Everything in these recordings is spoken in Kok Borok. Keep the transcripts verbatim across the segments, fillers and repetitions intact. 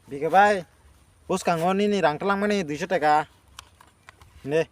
Bike bai, bwskango nini rang twlangmani duiso taka. Ne.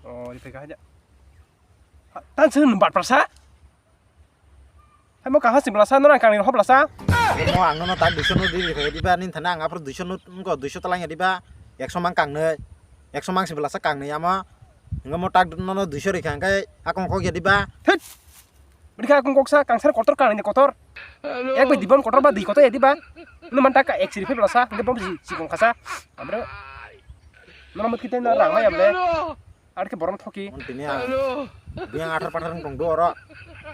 Oh, di taka aja. Tan sing bat prasa. Hai mo kaha sing blasa, norang kangni hop blasa. Mo ang nono tak duiso no di, di, di ba, nin thana ang aphuru duiso no, engko duiso talang ya di ba, ekso mang kangnwi, ekso mang sing blasa kangnwi amo, engko mo tak nono duiso rikha, engkai akong kok ya di ba. Thit! Bwrikha akong koksa, kangsar kotor kangni kotor. Ek bai dibon kotor ba di kotor ya di ba. Ino man tak ek siri phai blasa, engkai bom si, sikong khasa. Amre, nono mut kita na rang mai amle. Ar khe borok thoki. Tini ang biyang athar pathar wng tong do oro.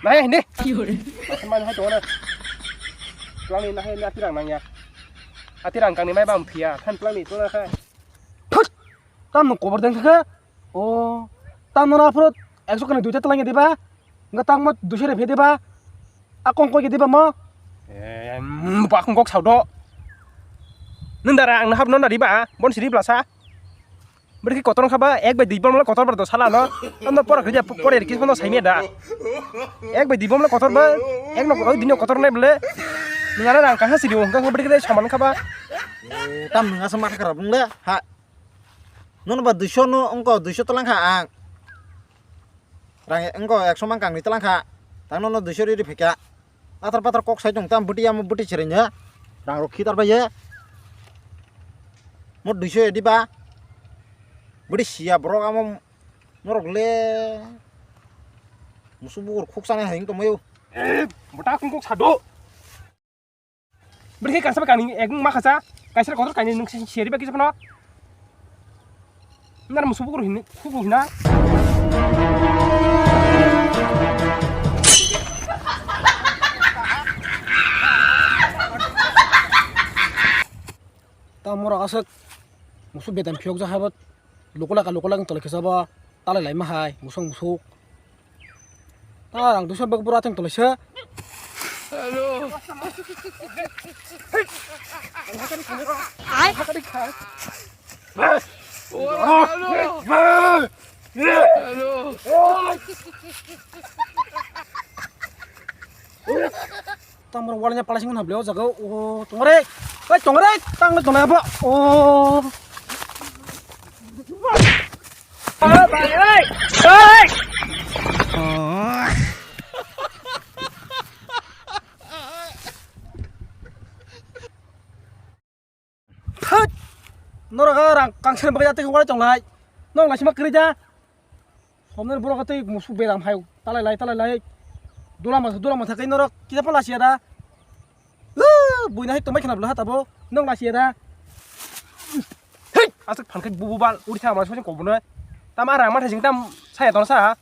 Nai hindi. Asal mana hai tongna. Pelangni nahai ni atirang nangya. Atirang kangni mai bam phiya. Than pelangni tongna khai. Thut! Tam no kobor deng kha. O, tam no aphro ekso kani duita telangya diba? Nga tang mo duisho re phe diba? Akong koi diba mo? Em, bakong kok saudo. Nung dara ang nahap non dari ba? Bon siri blasa. Bwrwi khe kotor wngkha ba, ek bai dui bomle kotor bar do sala no. Tamno pora khe pore rikis phano saimya da. Ek bai dui bomle kotor ba, ek no oi dino kotor nai bole. Nungara rang kaha siri wngkha bwrwi khe saman wngkha ba. Eh, tam nunga se matha khara bungle. Ha. Nono ba duiso no wngko duiso talang kha ang. Rang wngko ekso mang kangni talang kha. Tang nono duiso riri phika. Atar patar kok sai tong tam bwtwi amo bwtwi chwraino rang rok khitar bai ye. Mo duiso edi ba bwtwi siya borok amo norok le musu bukur khuk sanai hai wng tongmai o. Bwta kung kok sado. Bwrwi khe kaisa bai kangni ek ma khacha, kaisa kotor kainwi nwng seri bai kisa phano. Nang musu bukur hini, kubu hina. Tamo rok aswk musu bedam phiyok jak hai bo. Lukulaka lukulak wng tonglaikha sabo talai laima hai musuk musuk. Ah, ang duisa bwk bwra tong tonglaisa. Hello. Hello. Tamar walnya palasing na beliau jaga. Oh, tongre. Oi, tongre. Tang tongre apa? Oh. Thut! Norok a rang kangsen bagwi atwi walai tonglai. Nong naisima kwrwi da. Homnani borok atwi musuk bedam hai talai lai talai lai. Dula masa dula masa kai norok kisa pala sia da. Lu, buina hai tomai khna bwla ha tabo. Nong nasia da. Hei, aswk phan khai bubu bal uri tha ma sojeng kobono. Tama rang ma thajing tam saya ton sa.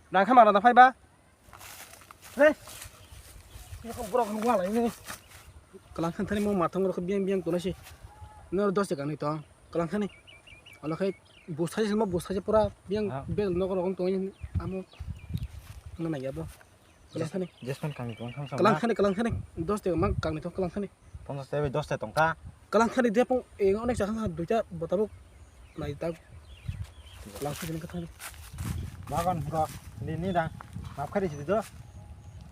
Rang kha ma rang da phai ba. He. Borok nung walai ni. Kalang khan thani mo mathang rok biang biang tona si. No dos taka ni to. Kalang khani. Ala khai bus thai mo bus thai pura biang bel nok rok tong amo. Na na ya bo. Kalang khani. Jespan kangni tong thang kalang khani, kalang khani. Dos taka mang kangni to kalang khani. Ponchas taka bai dos taka tongkha. Kalang khani de pung, eh, onek chakha duita botabuk nai ta. Kalang khani ka thani. Bagan bro, ni, ni dang. Map khari sidi do.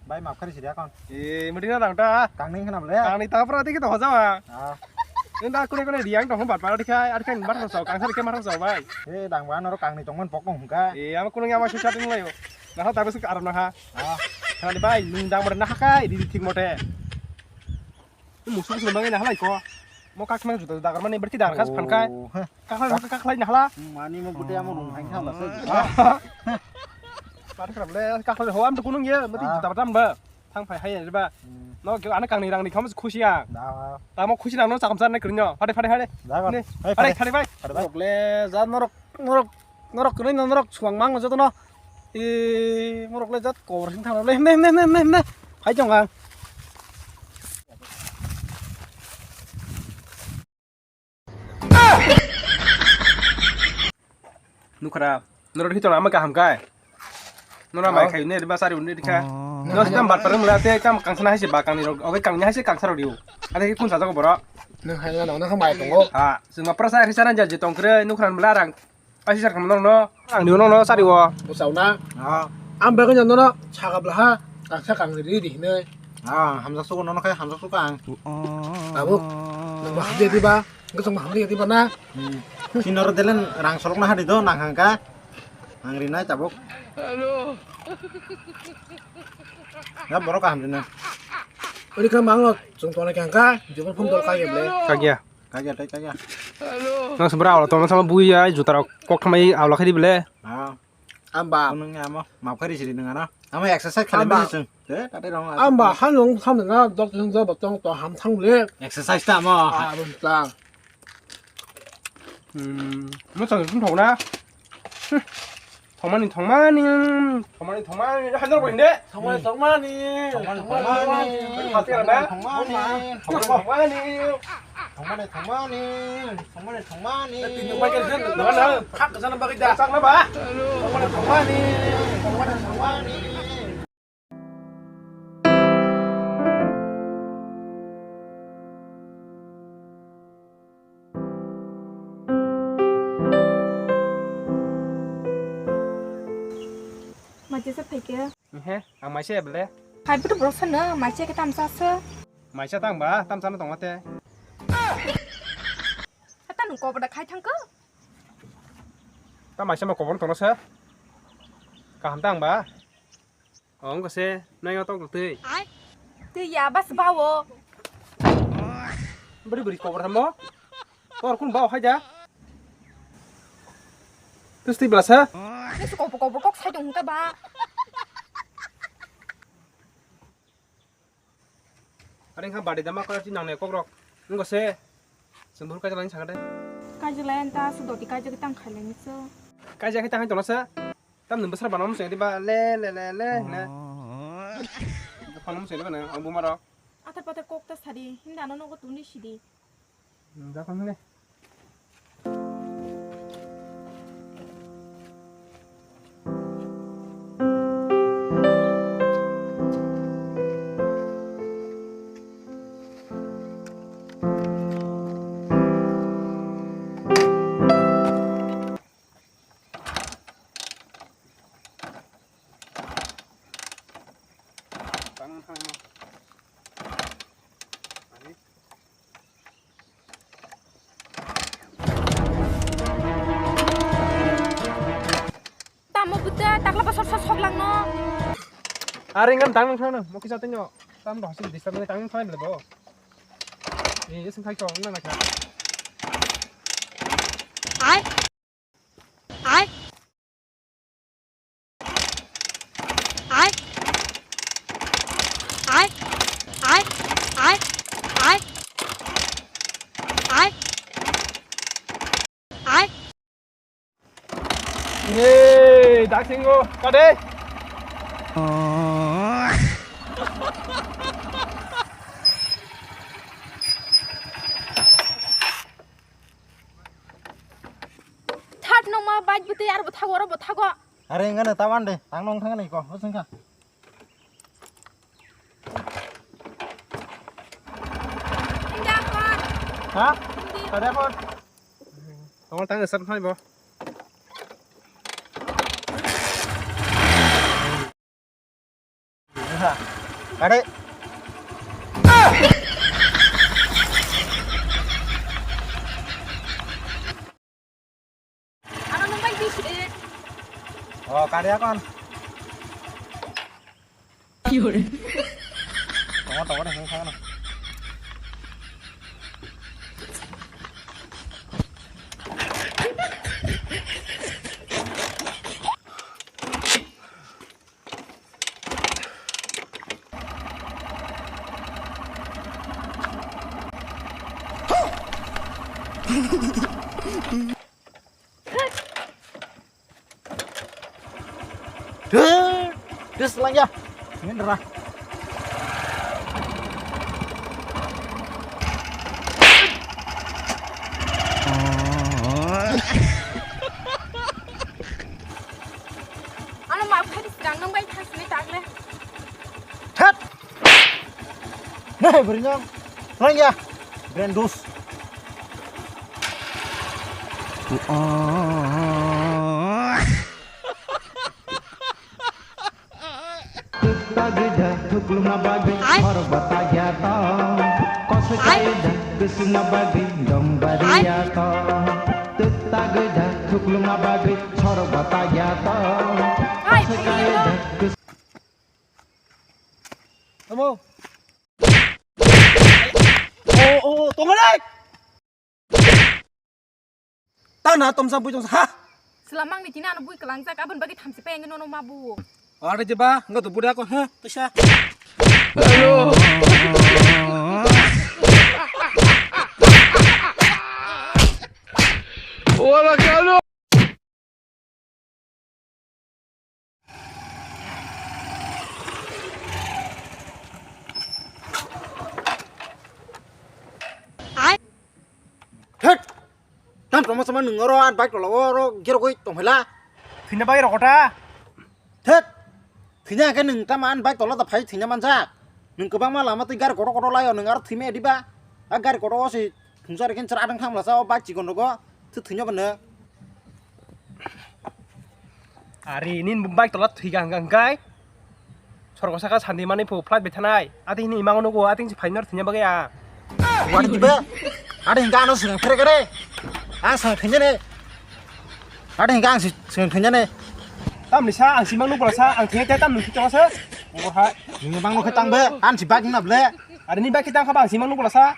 Bai map khari sidi akon. Eh, mudi na dang ta. Kangni khana bole. Kangni ta pura dikhi to hoja ma. Ah. Inda kune kune riang tong bat paro dikhai, ar kang mat hoja, kang sari ke mat hoja bai. Eh, dang ba noro kangni tongman pokong hungka. Eh, ama kunung ama susa ding layo. Nah, ta besi aram na ha. Ah. Khani bai, nung dang mare na hakai, di thik mote. Musu musu mangai na halai ko. Mo kak mang juta dagar mani berki dar kas phankai. Oh, heh. Kaklai kaklai na hala. Mani mo bute amo nung thang thang basa. Par kram le kaklai ho am to kunung ye, mati juta tam ba. Thang phai hai ba. No ke ana kangni rangni kham khusi ya. Da. Tamo khusi nang no chakam char nai krinyo. Phade phade phade. Phade phade bai. Phade bai. Rok le ja norok norok norok kwnwi no norok suang mang jotono. E, morok le jat kobor sing thang le, ne, ne, ne, ne, ne. Hai chong ang. Nukra, norok hito nama kaham kai. Nora mai khai ne riba sari unde dikha. No sitam bat parang mula te kam kangsana hai se ba kangni rok, oke kangni hai se kangsaro diu. Ada ki kun sa jago boro. Nang hai na nang mai tongo. Ha, sima prasa hai saran jal je tongkre nukran mula rang. Asi sar khamno no. Ang ni no no sari wo. Bwsao na. Ah. Ang bagwi no no saka bla ha. Kangsa kang ri ri hinwi. Ah, hamjak sugo no no khai hamjak sugo ang. Tabuk. Nang ba hamjak di ba. Nang song ba hamjak di ba na. Hmm. Sinor delen rang solok na hari do nang hangka. Ang rinai tabuk. Hello. Ya borok kaham rinai. Ori kha mango chung tona kang ka. Jubur phone dol ka ye ble. Kagya. Kagya tai kagya. Nang sebra awla tona sama bui ya juta rok kok thamai awla khai di ble. Ha. Amba. Nang ya mo ma phari siri nang ana. Ama exercise khalai amba. Bisi chung. Te tade rong. Amba hanung samna dok jung jo botong to ham thang ble. Exercise ta mo. Ah, bum tlang. Hmm, mo sa sum thong na. Thongmani, thongmani, thongmani, thongmani, hajar ko hinde. Thongmani, thongmani, thongmani, thongmani, thongmani, thongmani, thongmani, thongmani, thongmani. Tini mai kan kan, mana? Hak ke sana bagi dah. Sang na ba? Thongmani, thongmani, thongmani, thongmani. Maisa sa phaikhe. He, ang maisa ya bele. Hai, butu borok sano, maisa khe tamsa se. Maisa tang ba, tamsa no tongma te. Hata nung kobor da khai thangko. Ta maisa ma kobor tongno se. Kaham tang ba. Ong kose, nai tok twi. Twi ya bas bawo. Beri beri kobor tamo. Tor kun bawo hai ja. Twi twi bela se. Ni su kobor kobor kok sai dong ka ba. Are kha badi dama kora ti nangne kokrok. Ngo se. Sembur kaisa lain sakade. Kaisa lain ta su doti kaisa kitang khailani so. Kaisa kitang hai tolasa. Tam nung besar banam se diba le le le le ne. Phone se diba ne ang bumaro. Atar patar kok ta sadi hinda no nogo tuni sidi. Jakon ne. Tamo buta takla bosor sok sok langno. Are ngan tang nang thang mo kisa tenyo. Tam do hasil disturb nang tang thang le bo. Ni sing khai ko nang na kha. Ai. Ai. Ai. Ai. Ai. Ai. Ai. Ai. Ai. Hey, dasingo, kade? That nongma bike bwtwi aro bwthago, aro bwthago. Are wngkha no ta wan de, ang nong thang nai ko, o swngkha. India phone. Ha? Hindi. Kada phone? Tongol tang sar phai bo. Kare. Ano nung bai bisi de. Oh, kare akon. Ki hore? Tongo, tongo de, hung thang na. Terus lagi ya. Ini derah. Ano ma phai sirang nang bai thasni tagle. Thet. Nei bring yang. Lagi ya. Brandus. Chuklungna bagwi sorbo tagya to, koswk kaida kwswngna bagwi dong bariya to. Twk tagwi da chuklungna bagwi sorbo tagya to, koswk kaida kwswk. Tamo. Oh, oh, oh, tongnai! Tana tomsa bui tongsa, ha? Swlamang ni tini ano bui kwlangjak, aboni bagwi thamchi pai ang nono ma bu. Ore jeba, nga tu buda ko, ha, tisa. Hello. Wala kalo. Thek! Tam tongma sama nwng oro an bike tola oro gerogoi tongphela. Thwina bagwi rokota. Thek! Thwina hwnkhe nwng tamo an bike tola da phai thwina manjak. Nwng kwbangma lama twi gari kotor kotor laio, nwng aro thwimaya diba? A gari kotor o se thungsa rikhe chwra adang thangmlasa o bike chikon rogo. Thwi thwina bwno. Ari, nini bike tola thwi gang gang kai. Sorgo saka sandi mani pho flight bai thanai. Ati hini imang nugo, ati si final thwina bagwi a. Wani diba? Ati hingga ano sing khere khere. Ang sing thwina ne. Ati hingga ang sing thwina ne. Tam ni sa, ang si mang nugo sa, ang thwina tam ni thwina sa. Ngor ha. Ni bang no khe tang be, an si bike na ble. Ari ni bike tang kha bang si mang nugo sa.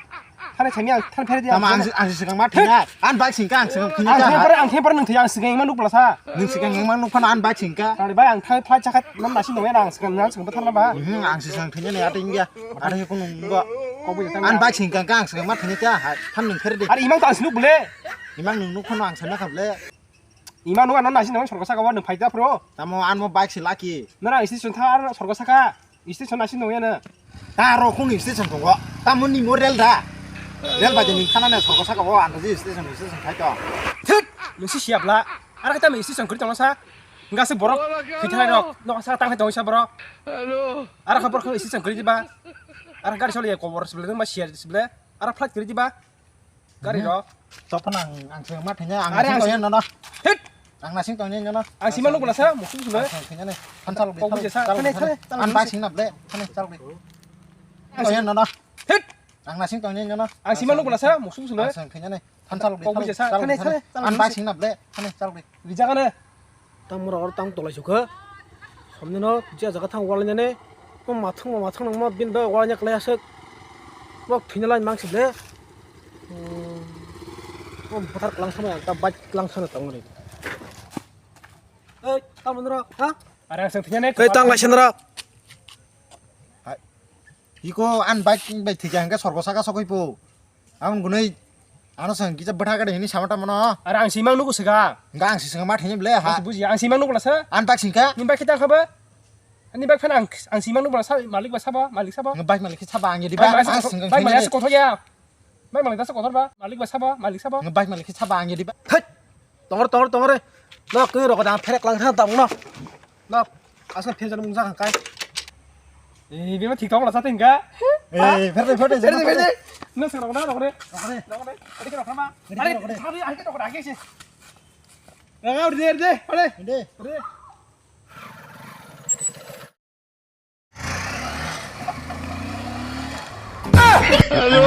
Thani thani ang thani phere di. Tama ang ang si sikang ma thina. An bike singka ang sikang thina. Ang thani pore ang thani pore nung thani ang sikang ma nukla sa. Nung sikang ma nuk phana an bike singka. Thani bai ang thani flight chakat non nasi nung ang sikang nang sikang thana ba. Hmm, ang sikang thina ne ating dia. Ating ko nung ba. Ko bu tang. An bike singka ang sikang ma thina ta. Than nung phere di. Ari imang ta ang sinuk bole. Imang nung nuk phana ang sana khable. Imang nung non nasi nung sorgo saka wa nung phaida pro. Tamo an mo bike si laki. Nara isi sun tha ar sorgo saka. Station nasi nung ya na. Ta ro khung station tongo. Tamo ni mo rel da. Rel ba ni khana na sorgo saka o anda ji station station khai to. Thit! Nung si siap la. Ara kata mi station kri tong sa. Nga se borok. Kita rok. No sa tang tong sa borok. Hello. Ara kha borok station kri ba. Ara gari soli ko bor sibele ma siar sibele. Ara flight kri ba. Gari rok. Topon ang ang sing ma thanya ang. Are sing ang to sing yan no. Hit. Ang na sing to yan no. Ang sima luk bala sa musuk sule. Ang sing thanya ne. Than chalo. Kok bujesa. Thane thane. An bai sing na ble. Thane chalo. Ang sing no no. Hit. Ang na sing to yan no. Ang sima luk bala sa musuk sule. Ang sing thanya ne. Than chalo. Kok bujesa. Thane thane. An bai sing na ble. Thane chalo. Rijak ane. Tang mura oro tang tolai sukha. Somni no je jaga thang walai nani. Mo mathang mo mathang nang mo bin ba walai nyak lai aswk. Mo thina lai mang sile. Mo buthar klang sama ta bike klang sana tang ni. Ei, tang mura, ha? Are ang sing thina ne. Ei, tang lai senra. Hai. Iko an bike bai thikya hangke sorgo saka sokoi po. Ang gunoi ano sang kisa bwtha gade hini sama tamo no. Are ang simang nugo sega. Hingke ang sisang ma thini ble ha. Buji ang simang nugo lasa. An bike singka. Ni bike kita khaba. Ani bike fan ang ang simang nugo lasa malik ba saba malik saba. Nge bike malik saba ang jadi bike ba. Ang sing bike malik sa kothok ya. Bike malik sa kothok ba malik ba saba malik saba. Nge bike malik saba ang jadi bike. Tongor tongor tongor. Nok kini rok dang pherek lang thang tamo no. Nok asal phe jan mung jang kai. Eh, bima thik tong la satin ga. Eh, pher pher pher. Pher pher. No se rok na rok re. Rok re. Rok re. Adi ke rok ma. Adi ke rok re. Adi ke rok re. Adi ke se. Rok re re. Adi. Adi. Hello.